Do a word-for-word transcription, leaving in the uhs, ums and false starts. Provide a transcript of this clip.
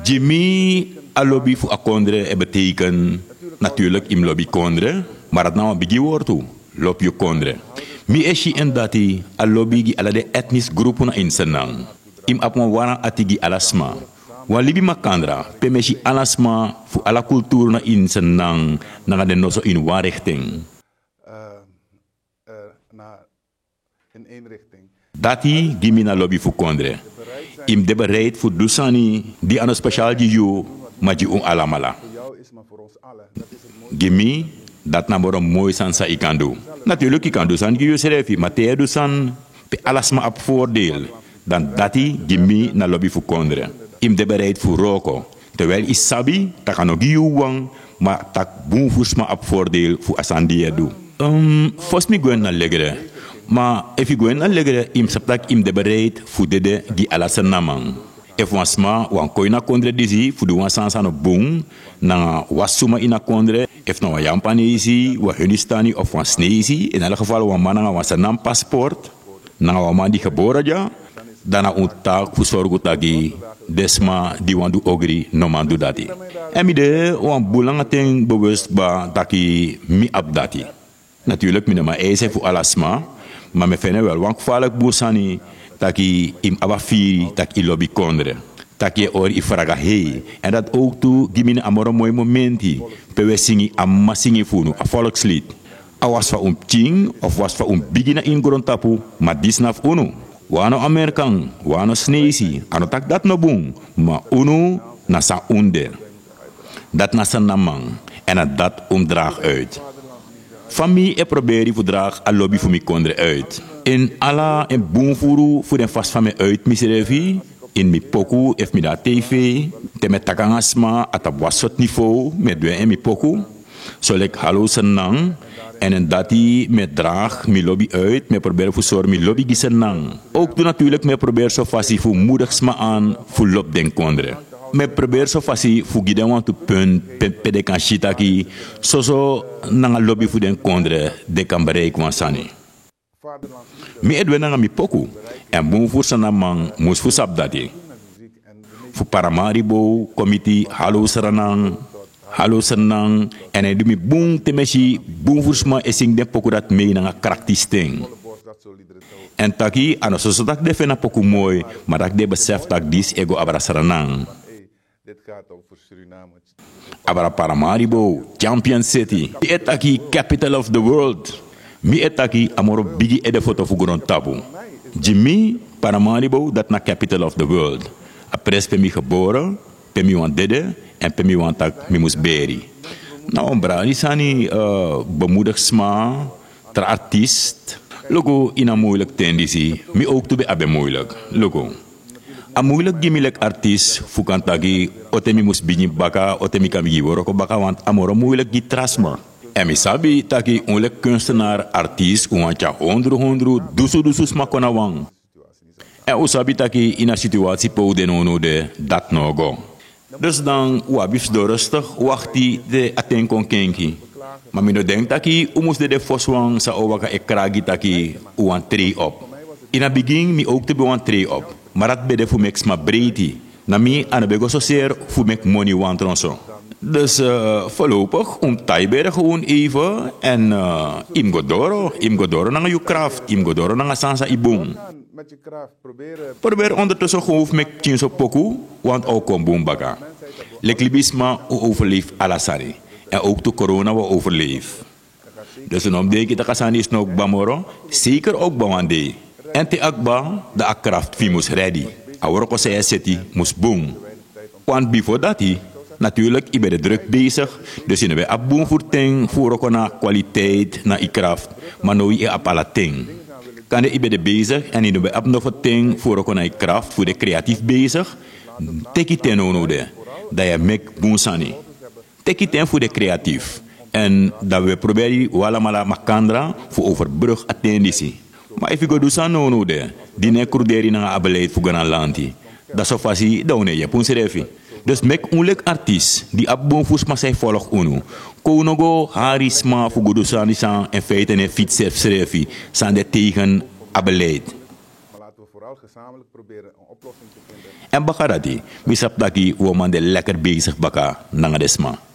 Gi mi a lobi fu a kondre e beteken, naturlik yu mus lobi kondre, ma dati na wan bigi wortu. Lobi yu kondre. Mi e si en dati a lobi gi ala den etnis grupu na ini Sranan. Yu mus abi wan warm ati gi ala sma. Wan libi makandra pe mi e si ala sma fu ala kulturu na ini Sranan nanga den noso ini wan rikting. Dati gi mi na lobi fu kondre. Yu mus de bereid fu du sani di a no spesial gi yu, ma gi un alamala. Gi mi, dati na moro moi sani san yu kan du. Naturlik yu kan du sani gi yusrefi, ma te yu e du sani pe ala sma abi voordeel, dan dati gi mi na lobi fu kondre. Yu mus de bereid fu wroko, terwijl yu sabi tak' a no gi yu wawan, ma tak' bun fu sma abi voordeel fu a sani di yu e du. Ehm, fosi mi gwe na legre. Ma efu yu gwe na legre, yu mus sabi tak' yu mus de bereid fu dede gi ala Srananman. Efu wan sma wani kon ini a kondre disi fu du wan sani san no bun, nanga wasi suma ini a kondre, efu na wan Yampaneisi, wan Hindustani of wan Sneisi, in elk geval wan man nanga wan Sranan paspoort, nanga wan man di gebore dya, dan na un taak fu sorgu taki den sma di wani du ogri no man du dati. Èn mi de wan bun langa ten bewust kba taki mi abi dati. Naturlik mi no man eis en fu ala sma, ma mi e feni en wel wan gevaarlijk bun sani taki yu mus abi a firi taki yu lobi kondre. Taki yu e hori yu fraga hei. Èn dati owktu gi mi na a moro moi momenti pe wi e singi a mama singi fu unu, a volkslied. A wasi fa un pikin of wasi fa un bigi na ini grontapu, ma disi na fu unu. Wi a no Amerikan, wi a no Sneisi, a no taki dati no bun, ma unu na san un de. Dati na Srananman, èn na dati un mus dragi uit. Fa mi e proberi fu dragi a lobi fu mi kondre uit. Ini ala en bun furu fu den fasi fa mi e uit misrefi, ini mi poku efu mi de na tv, te mi e taki nanga sma na tapu wan sortu niveau, mi e du en ini mi poku. So leki Hallo Sranan, èn na dati mi e dragi mi lobi uit, mi e proberi fu sori mi lobi gi Sranan. Owktu naturlik mi e proberi so fasi fu modigi sma aan fu lobi den kondre. Mi e proberi so fasi fu gi den wantu punt pe, pe den kan si taki soso nanga lobi fu den kondre den kan bereiki wan sani. Mi e du en nanga mi poku, èn bun furu Srananman mus fu sabi dati. Fu Paramaribo kon miti Hallo Sranan, Hallo Sranan, èn a e du mi bun te mi e si bun furu sma e singi den poku dati mei nanga krakti sten. Èn taki a no soso taki den feni a poku moi, ma taki den e besefi taki disi e go abra Sranan. Abra Paramaribo, Champion City. Mi e taki capital of the world. Mi e taki a moro bigi edefoto fu grontapu. Gi mi, Paramaribo, dati na capital of the world. A presi pe mi gebore, pe mi wani dede, èn pe mi wani taki mi mus beri. Na wan brani sani, eh, bemoedig sma, tra artiest. Luku, ini a moeilijk ten disi, mi owktu ben abi en moeilijk. Luku. A moeilijk gi mi leki artiest fu kan taki, o ten mi mus bigin baka, o ten mi kan bigin wroko baka, want a moro moeilijk gi tra sma. Èn mi sabi taki un leki kunstenaar, artiest, un wani tyari hondru hondru, dusu dusu sma kon na wan. Èn un sabi taki ini a situwasi pe un de nownow de, dati no o go. Dus dan un abi fu sidon rustig wakti te a ten kon kenki. Ma mi no denki taki un mus de den fosiwan san o waka e kragi taki un wani trei op. Ini a bigin mi owktu ben wani trei op, ma dati ben de fu meki sma breiti. Na mi a no ben go soseri fu meki moni wantron so. Dus, eh, voorlopig un mus taiberi gewoon even èn, eh, yu mus go doro, yu mus go doro nanga yu kraft, yu mus go doro nanga sani san yu bun. Proberi ondertussen gewoon fu meki pikinso poku, want a o kon bun baka. Leki libisma un overleef ala sani. Èn owktu corona wi o overleef. Dus un no mus denki taki a sani disi no o kba moro, zeker o kba wan dei. Èn te a kba, dan a kraft fu yu mus ready. A wroko san yu e seti mus bun. Want bifo dati, natuurlijk yu ben de druk bezig, dus yu no ben abi bun furu ten fu wroko na kwaliteit na yu kraft, ma now yu e abi ala ten. Kande yu ben de bezig èn yu no ben abi nofo ten fu wroko na yu kraft, fu de creatief bezig, teki ten nownow de, dan yu e meki bun sani. Teki ten fu de creatief. Èn dan wi e proberi wi alamala makandra fu overbrug a ten disi. Ma efu yu go du sani nownow de, di no e kruderi nanga a beleid fu granlanti, dan so fasi dan un no e yepi unsrefi. Dus meki un leki artiest di abi bun furu sma san e folgu unu. Kon un no go hari sma fu go du sani san in feite no e fiti srefsrefi, san de tegen a beleid. Èn baka dati, mi sabi taki wi o man de lekker besigi baka nanga den sma.